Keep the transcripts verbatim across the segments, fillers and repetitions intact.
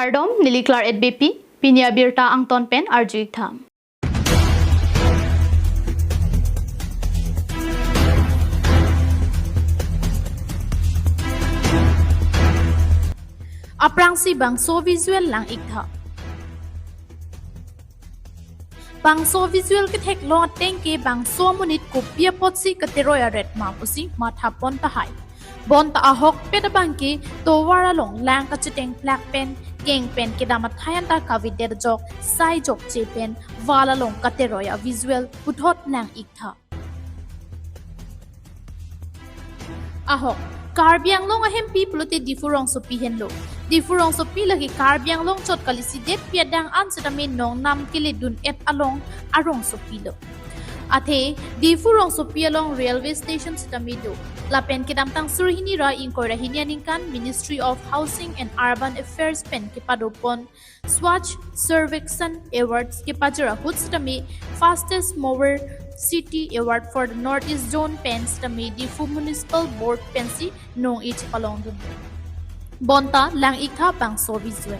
Kardom, neli Claret Beypi, pini abirta angton pen arju-ik tha. Aphrangsi bangso visual lang-ik tha. Bangso visual ketheklong ateng ke bangso amonit kopi apotsi kateroi aret ma pusi mathapon tahai. Bonta ahokpet abang ke tovar along lang kachiteng plak pen, keng pen kedam athai anta kavedet ajok, sai jokche pen, wall along kateroi a visual puthot lang-ik tha. Ahok, Karbi Anglong ahempi pulote Diphu rongsopi henlo. Diphu rongsopi lake Karbi Anglong chot kali, si detpi adang an setame nongnam keledun-et along arongsopi lo. Athe, Diphu rongsopi along railway station setame do. Lapen kedamtang suri hini ra ingkoi ra hini aningkan Ministry of Housing and Urban Affairs pen kepadopon Swachh Survekshan Awards kepajir ahut setame Fastest Mover City Award for the North East Zone pen setame Diphu Municipal Board pensi nong-ih chepalongdun. Bonta lang-ik tha bangso visual.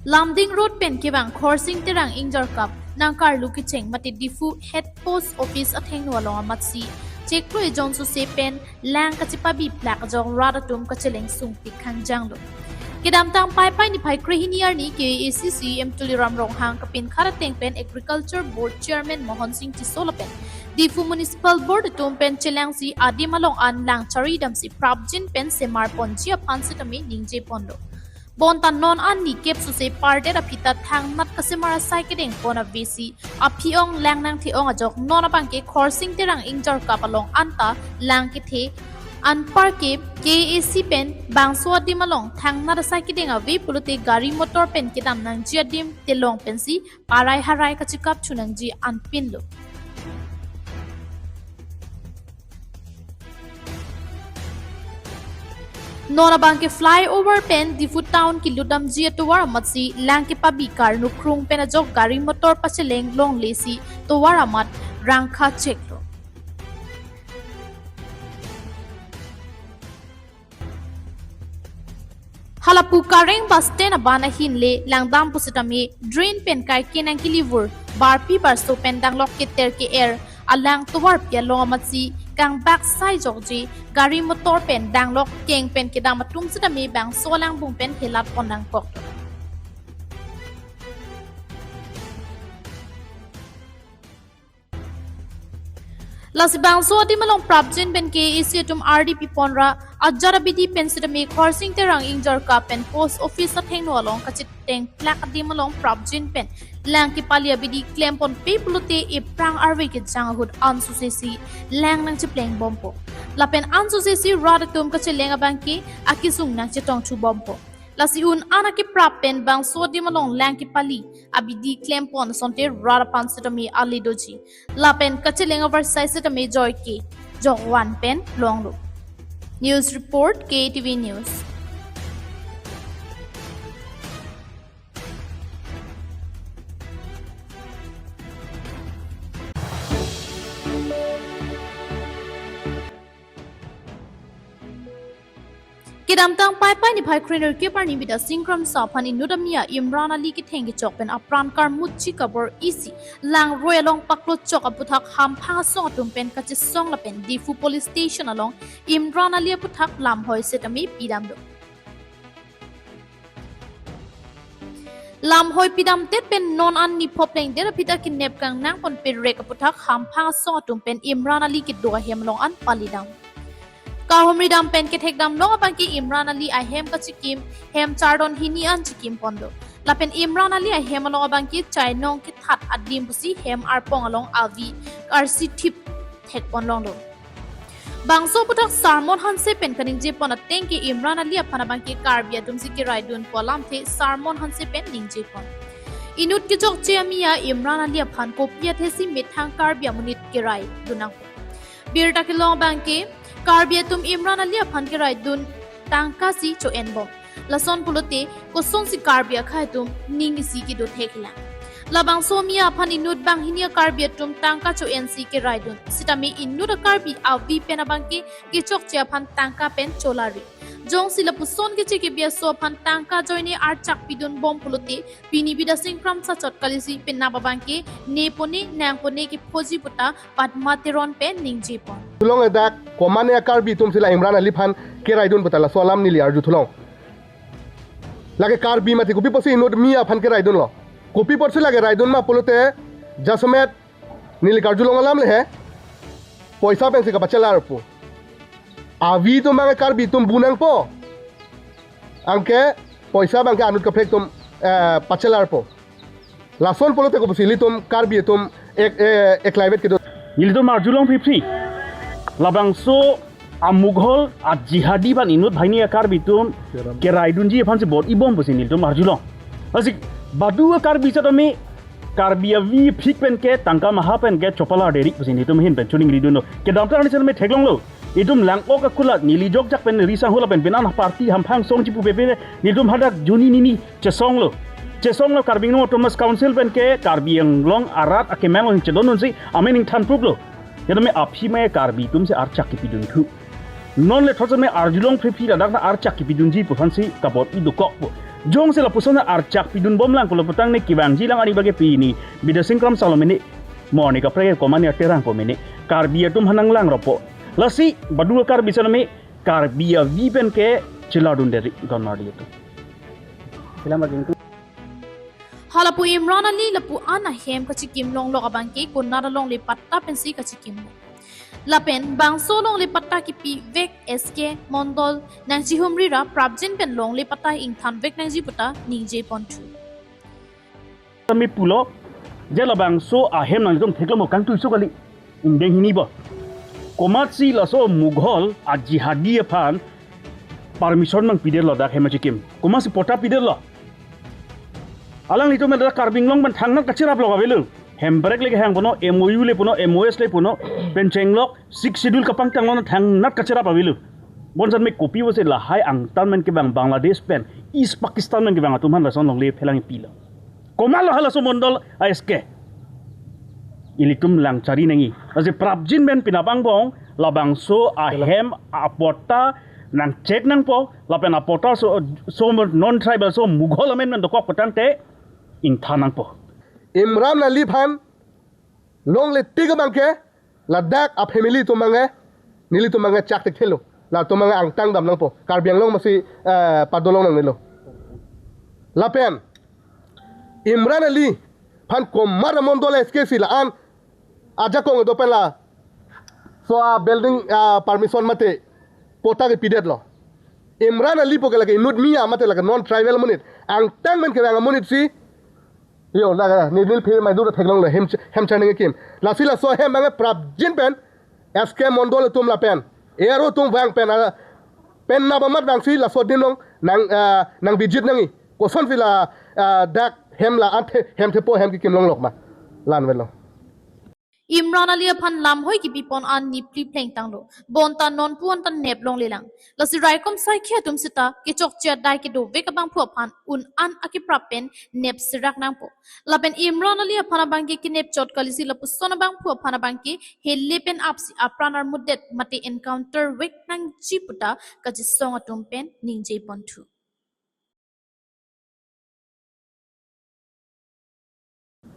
Lumding Road pen kevang Khorsing Terang Ingjarkap nangkarlu kecheng mate Diphu Head Post Office athengno along amatsi chiklo ejon sose pen lang kachepabi plak ajok rat atum kacheleng sungpik khangjanglo. Kedamtang Paipai niphai krehini arni K A A C C E M Tuliram Ronghang kapinkhat ateng pen Agriculture Board Chairman Mohon Singh Tisso lapen Diphu Municipal Board atum pen chelangsi adim along an lang chari damsi prapjin pen semarponji aphan setame ningjeponlo. Bonta non an ni kep sose pardet aphi ta thangnat kasemar asai kedengpon avesi aphi-ong lang nangthe-ong ajok non abang ke Khorsing Terang Ingjarkap along anta lang kethe anpar ke K A A C pen bangso adim along thangnat asai kedeng ave pulote gari motor pen kedam nangji adim telong pensi parai harai kachikap thu nangji anpinlo. Non abang ke flyover pen Diphu Town kelutdamji atovar amatsi lang kepabi karnukrung pen ajok gari motor pacheleng longlesi tovar amat rangkha cheklo. Halapu Kareng bus stand aban ahin le langdam pusitame drain pen kaike nangkelivur barpi barso pen danglok keter ke-er alang tovarpi along amatsi kangbak sai jokji gari motor pen danglok keng pen kedam atum sitame bangso alangbung pen helatpon nangkok. Lasi bangso adim along prapjin pen K A A C atum ardi piponra ajat abidi pen sitame Khorsing Terang Ingjarkap pen post office athengno along kachiteng plak adim along prapjin pen lang kepali abidi klemponpe pulote ephrang arve kejang ahut ansosesi lang nangchiplengbompo. Lapen ansosesi rat atum kacheleng abang ke akesung nangchetongthubompo. Lasi un an akeprap pen bangso adim along lang kepali abidi klempon asonte rat aphan sitame ale doji. Lapen kacheleng avarsai sitame joike jokvan pen longlo. News report, K T V News. Kedamtang Paipai niphai kre-nerkep arni Bidya Sing Kramsa aphan inut amia Imran Ali ketheng kechok pen apran karmutji kabor isi langroi along paklochok aputhak hamphang asong atum pen kachesong lapen Diphu Police Station along Imran Ali aputhak lamhoi setame pidamlo. Lamhoi pidamdet pen non an niphop lengdet aphi ta kenep kangnangpon perek aputhak hamphang asong atum pen Imran Ali kedo ahem along an palidam. Kahumridam pen kethekdam long abang ke Imran Ali ahem kachikim hem chardon hini an chikimponlo. Lapen Imran Ali ahem along abang ke chainong kethat adim pusi hem arpong along avi karsi thip thekpon longlo. Bangso aputhak Sarmon Hanse pen kaningjepon ateng ke Imran Ali aphan abang ke Karbi atumsi keraidunpo alamthe Sarmon Hanse pen ningjepon. Inut kechokche amia Imran Ali aphan kopi athesi methang Karbi amonit keraidun nangpo. Birta kelong abang ke Karbi atum Imran Ali aphan keraidun tangkasi cho-enbom. Lason pulote kosonsi Karbi akhei atum ning isi kedo theklang. Labangso miya aphan inut banghini a-Karbi atum tangka cho-ensi keraidun. Sitame inut a-Karbi avi pen abangke kechokche aphan tangka pen cholari. Jongsi lapuson keche kebi aso aphan tangka ajoine archak pidunbom pulote, pini bida singkram sachot kalisi penap abangke nepone nangpone kephoji puta Padma Teron pen ningjepon. Arjulong, ladak komatne a-Karbi atumsi la Imran Ali aphan keraidun puta laso alam neli arjuthu long. Lake Karbi mati kopi apotsi inut miya aphan keraidunlo? Kopi apotsi lake raidun ma pulote, jasemet neli karjulong alam le he, poisa pensi kapachelar pu. Avi atum abang Karbi atum bu nangpo. Anke poisa abangke anut kaprek atum, eh, pachelarpo. Lason pulote kopusi ilitum Karbi atum ek, eh, eklaivet kedo. Nelitum arjulong phiphi. Labangso a-Mughal, a-jihadi aphan inut banghini a-Karbi atum keraidunji aphansi bor-ibom pusi nelitum arjulong. Lasi badu a-Karbi setame Karbi avi phik penke tangka maha penke chopalar deri pusi nelitum ahin pen choningridunlo. Kedamtang arni setame theklonglo. Itum lang-ok akulat neli jokjak pen ri sangho lapen binan party hamphang songji pupe pen nelitum hadak juni nini chesonglo. Chesonglo Karbi Anglong Autonomous Council penke Karbi Anglong arat akemang along chedondunsi amen ingthanpruplo. Yadame aphi ma Karbi atumsi archak kepidunthu. Non le thotsi me arjulong phiphi ladak ta archak kepidunji pu aphansi kabor-i dokokpo. Jongsi lapuson archak pidunbomlang pulo putang ne kevangji lang ari abangke pini bida singkram salo mene, mo arni kaprek komatne a-Terang po mene, Karbi atum aphan nanglang ropo. Lasi badu a-Karbi setame Karbi avi penke chelardun deri don mardi atum. Sila maging tu. Hala pu Imran Ali lapu-an ahem kachikim longlok abangke konat alongle patta pensi kachikimlo. Lapen bangso longle patta kepivek S K Mondol nangchihumri ra prapjin pen longle patta ingthanvek nangji puta ningjeponthu. Tame pulo, je labangso ahem nanglitum theklongpo kangtui so kali. Ingdeng hini bo. Komatsi laso Mughal a-jihadi aphan permission nangpidetlo dak hem achikim? Komatsi patta pidetlo? Alanglitum ladak Karbi Anglong pen thangnat kacherap lok avelo. Hemprek le kehang punon, M O U le punon, M O S le punon, pen chenglok Sixth Schedule kapangtanglo, thangnat kacherap avelo. Bonsetame kopi apotsi lahai angtan pen kevang Bangladesh pen East Pakistan pen kevang atum aphan lason longle phelang pilo? Komatlo halaso Mondol a-S K? Ilitum lang chari nangji. Lasi prapjin pen penap angbong labangso ahem apatta nang check nangpo, lapen apatta so, so non tribal, so Mughal amen pen dokok putangte ingthan nangpo. Imran Ali aphan longle tik abangke ladak a-family atum abangke, nelitum abangke chak thekthelo. Latum abangke angtan dam nangpo. Karbi Anglong masi, eh, padolong nangnelo. Lapen Imran Ali aphan komat a-Mondol S K si la-an ajakong do pen laso a-building, ah, permission mate patta kepidetlo? Imran Ali pu ke lake inut miya mate lake non tribal amonit, angtan pen kevang amonitsi. Yo, la, la, neli, neli phir mai dur theklonglo, hem, hem char nangkekim. Lasi laso hem abangke prapjin pen S K Mondol atum lapen A R O atum vang pen, ah, pen nap amat vangsi laso adim along nang, ah, nang visit nangji. Kosonsi la, ah, dak hem la-an the, hem thepo hem kekim longlok ma? La-an avelo. Imran Ali aphan lamhoi kepipon an nipli plengtanglo. Bonta nonpu anta nep longlelang. Lasi raikom saikhi atum seta kechokche adai kedovek abangphu aphan un-an akeprap pen nep serak nangpo. Lapen Imran Ali aphan abangke kenep chot kalisi lapuson abangphu aphan abangke hele pen apsi apran armutdet mate encounter vek nangji puta kachisong atum pen ningjeponthu.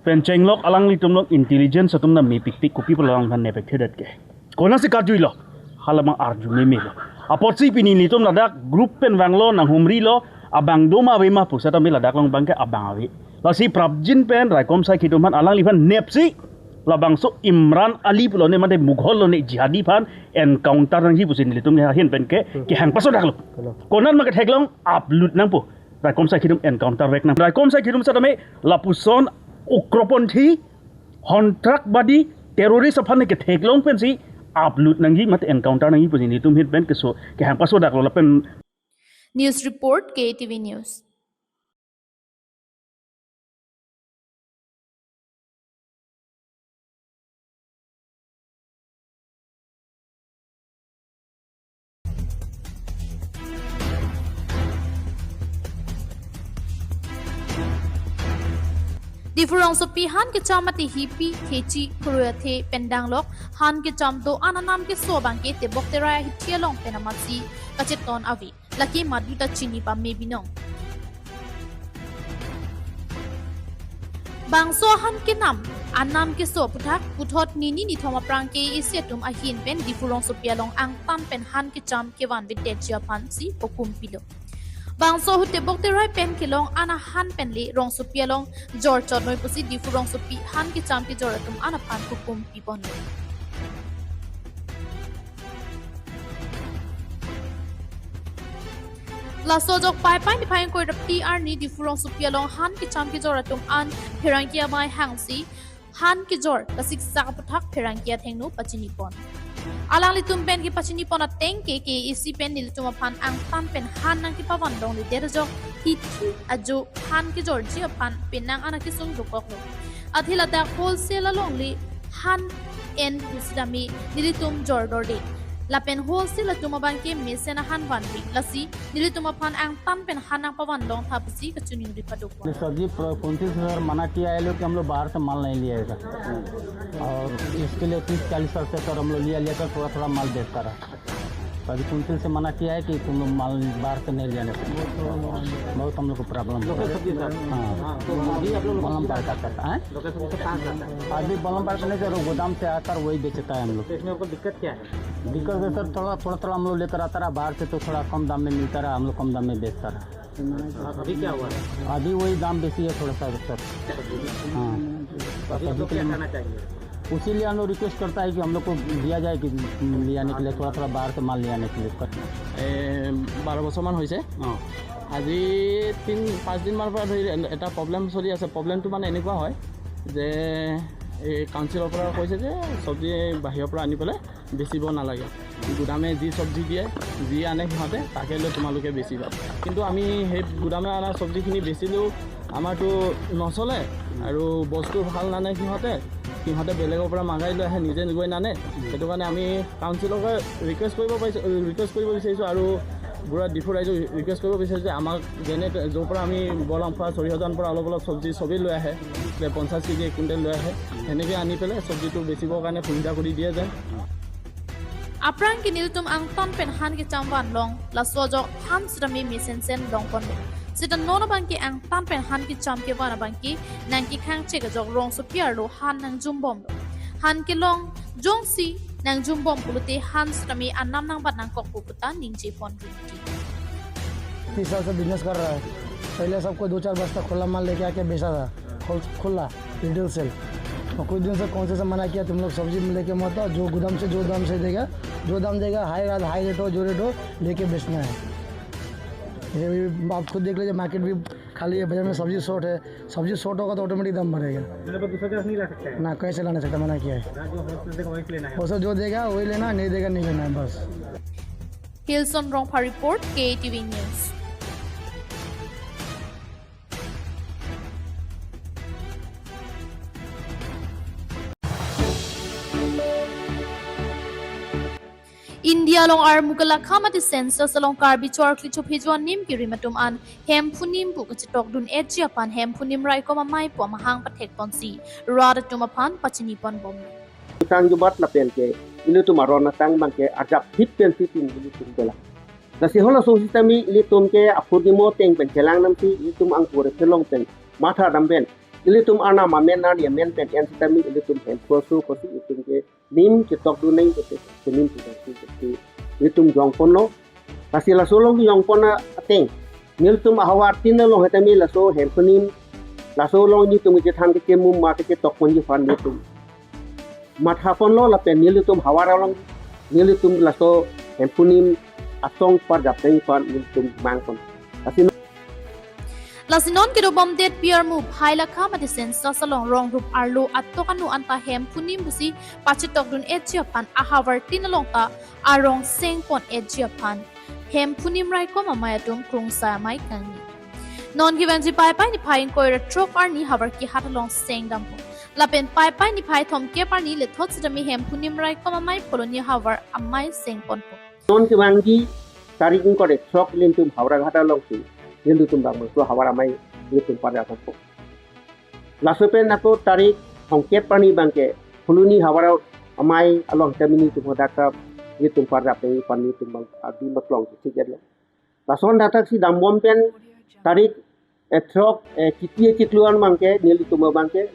Pen chenglok alanglitum along intelligence atum ta mepikpik, kopi pulo alang aphan nepik thedet ke? Konatsi karjuilo? Hala abang arju memelo. Apotsi pini nelitum ladak group pen vanglo, nanghumrilo, abang do ma ave ma pu setame ladak along abangke abang ave. Lasi prapjin pen raikom saikhi atum aphan alangliphan nepsi labangso Imran Ali pulo ne mate Mughal lo ne jihadi aphan encounter nangji pusi nelitum ahin penke kehang pasodaklo. Hello. Konat ma ketheklong, upload nangpo. Raikom saikhi atum encounter vek nang. Raikom saikhi atum setame lapuson ugroponthi, hontrakbadi, terrorist aphan ne ketheklong pensi upload nangji mate encounter nangji pusi nelitum ahin pen keso kehang pasodaklo lapen. News report, K T V News. Diphu rongsopi han kecham mate hipi, thechi, phurui athe pen danglok han kecham do-an anam keso abangke tebok terai ahithi along pen amatsi kacheton ave. Lake madu ta chini pame binong. Bangso han kenam anam keso aphuthak puthot nini nithom aphrang K A A C atum ahin pen Diphu rongsopi along angtan pen han kecham kevan vedetji aphansi hukum pilo. Bangso ahut tebok terai pen kelong an ahan pen le rongsopi along jor chot noi pusi Diphu rongsopi han kecham kejor atum an aphan hukum pipon. Laso ajok Paipai niphai ingkoi ra phli arni Diphu rongsopi along han kecham kejor atum an pherangke amei hangsi han kejor kasiksak aphuthak pherangke athengno pachinipon. Alanglitum pen kepachinipon ateng ke K A A C pen nelitum aphan angtan pen han nangkepavan longledet ajok hithi ajo han kejorji aphan penang an akesung dokoklo. Athe ladak wholesale along le han en pusitame nelitum jor dorde. Lapen wholesale atum abangke mesen ahan vanve. Lasi nelitum aphan angtan pen han nangpavan longtha pusi kachiningri padokok. सब्जी प्र-, उनतीस हजार मना किया है लोग कि हम लोग बाहर से माल नहीं लिएगा। और इसके लिए तीस चालीस हजार से कर हम लोग लिया, लेकर थोड़ा थोड़ा माल बेचता रहा। तो अभी काउंसिल से मना किया है कि तुम लोग माल बाहर से नहीं लेने से। बहुत हम लोग को प्रॉब्लम हो रहा है। हाँ। बलम पार का करता है। अभी बलम पार का नहीं सर, वो गोदाम से आकर वही बेचता है हम लोग। तो इसमें आपको दिक्कत क्या है? दिक्कत है सर, थोड़ा, थोड़ा, थोड़ा हम लोग लेकर आता रहा बाहर से, तो थोड़ा कम दाम में मिलता रहा, हम लोग कम दाम में बेचता रहा। अभी क्या हुआ है? अभी वही दाम बेसी है थोड़ा सा सर। हाँ। अभी आप लोग क्या कहना चाहेंगे? उसी लिए हम लोग रिक्वेस्ट करता है कि हम लोग को दिया जाए कि ले आने के लिए, थोड़ा, थोड़ा बाहर से माल ले आने के लिए। এ, বাৰ বছৰমান হৈছে। আজি তিন পাঁচদিনমানৰ পৰা ধৰি এন-, এটা প্ৰব্লেম চলি আছে। প্ৰব্লেমটো মানে এনেকুৱা হয় যে এই কাউন্সিলৰ পৰা কৈছে যে চব্জি বাহিৰৰ পৰা আনি পেলাই বেচিব নালাগে, গুদামে যি চব্জি দিয়ে, যি আনে সিহঁতে তাকে লৈ তোমালোকে বেচিবা। কিন্তু আমি সেই গুদামে অনা চব্জিখিনি বেচিলেও আমাৰতো নচলে আৰু বস্তু ভাল নানে সিহঁতে, সিহঁতে বেলেগৰ পৰা মাগাই লৈ আহে, নিজে গৈ নানে। সেইটো কাৰণে আমি কাউন্সিলকে ৰিকুৱেষ্ট কৰিব পাৰিছোঁ, ৰিকুৱেষ্ট কৰিব বিচাৰিছোঁ আৰু বুঢ়া ডিফু ৰাইজক ৰিকুৱেষ্ট কৰিব বিচাৰিছোঁ যে আমাক যেনে তে-, য'ৰ পৰা আমি বৰলাংফা চৰিহজানৰ পৰা অলপ অলপ চব্জি চবেই লৈ আহে, যে পঞ্চাছ কেজি এক কুইণ্টেল লৈ আহে, সেনেকৈ আনি পেলাই চব্জিটো বেচিবৰ কাৰণে সুবিধা কৰি দিয়ে যেন। Aphrang ke nelitum angtan pen han kecham vanlong, laso ajok han sitame mesensen longponlo. Sita non abangke angtan pen han kecham kevan abangke nangkekhang chek ajok rongsopi arlo han nangjumbomlo. Han kelong jongsi nangjumbom pulote han sitame anam nangbat nangkokpo pu ta ningjeponri. तीस साल से बिजनेस कर रहा है। पहले सबको दो चार बस्ता खुला माल लेके आके बेचा था, खुल-, खुला रिटेल सेल। और कुछ दिन से काउंसिल से मना किया, तुम लोग सब्जी लेके मत आओ, जो गुदाम से, जो दाम से देगा, जो दाम देगा, हाई, हाई रेट हो, जो रेट हो, लेके बेचना है। ये भी आप खुद देख लीजिए, मार्केट भी खाली है, बाजार में सब्जी शॉर्ट है। सब्जी शॉर्ट होगा तो ऑटोमेटिक दाम बढ़ेगा। मतलब दूसरा जगह से नहीं ला सकते हैं? ना, कहीं से ला नहीं सकता, मना किया है। जो होलसेल देगा, वहीं से लेना है। वो सब जो देगा, वही लेना है, नहीं देगा, नहीं लेना है, बस। Hilson Rongphar report, K T V News. India along armu kelakha mate census along Karbi chorkli chophe juan nim kirim atum an Hemphu nim pu kachetokdun-etji aphan Hemphu nim raikom amei pu amahang pathekponsi rat atum aphan pachiniponbom. Tang jubat lapen ke ilitum aron atang abangke ajap hip pen si tin ilitum bela. Lasi hala song sitame ilitum ke aphu nimo ateng pen chelang namsi ilitum angkur phelong pen matha dam pen ilitum arnam amen arni amen pen en sitame ilitum Hemphu aso pusi ilitum ke nim chetokdun nang pusi, nim chetokdun pusi ilitum jongponlo. Lasi laso along jongpon ateng nelitum ahavar tin along hetame laso Hemphu nim, laso along nelitum kechethan kechemum ma kechetokponji aphan nelitum mathaponlo lapen nelitum havar along nelitum laso Hemphu nim asong parjap nangji aphan nelitum mangpon. Lasi Lasi non kedobomdet pi armu phai lakha mate census along rong rup arlo atok anu anta Hemphu nim pusi pachetokdun-etji aphan ahavar tin along ta arong sengpon-etji aphan Hemphu nim raikom amei atum krungsai amei kangni. Non kevangji Paipai niphai ingkoi ra throk arni havar kehat along sengdampo. Lapen Paipai niphai thomkep arni lethot sitame Hemphu nim raikom amei Pholoni havar amei sengponpo. Non kevangji tarik ingkoi ra throk ilitum Howraghat alongsi ilitum bangso havar amei ilitum parjappo. Laso pen ako tarik hongket parni abangke Phuloni Havar Amei along sitame nelitum hadak ta nelitum parjap teng parni atum abang adi maklong si thik-et lo. Lason dak thaksi dambom pen tarik, eh, throk, eh, kiti achiklo an abangke nelitum abangke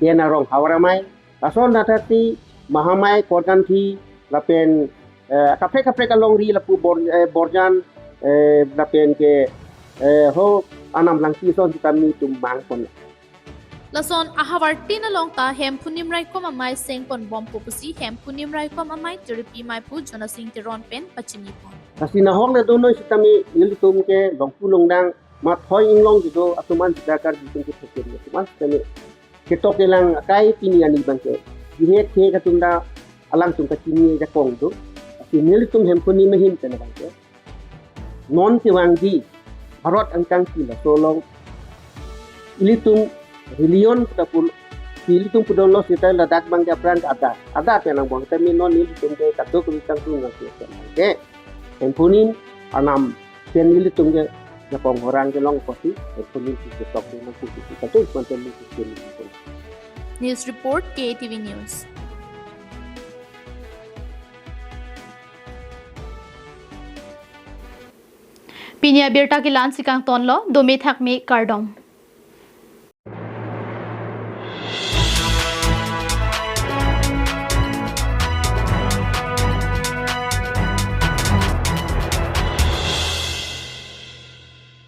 Den Arong Havar Amei. Lason dak thaksi Mahamei, Korkanthi, lapen, eh, kaprek kaprek alongri lapu Bor-, eh, Borjan, eh, lapen ke, eh, ho Anam Langpi ason sitame nelitum mangpon. Lason ahavartin along ta Hemphu Nimraikom Amei sengponbompo pusi Hemphu Nimraikom Amei Tiripimei pu Jonasing Teron pen pachinipon. Lasi nahok le dono sitame nelitum ke longpu longdang mathoi inglong jido atum an jida Karbi atum ke thokin atum an sitame ketok kelang akai pini ani abangke. Bihek ke atum ta alangtum kachini jakong do. Lasi nelitum Hemphu Nimraikom ahin pen abangke non kevangji Bharat angkang si laso along ilitum religion pu ta pu, ilitum pudon lo sita ladak abangke aphrang ke adat. Adat pen angbong sitame non ilitum ke kadokave tangtung nang ke. Hemphu Nim Arnam pen ilitum ke jakong horang kelong pusi Hemphu Nim si ketok ke nang pusi kadokave pen ilitum ke. News report, K A T V News. Pini abirta ke la-an si kangtonlo, dome thakme, kardom.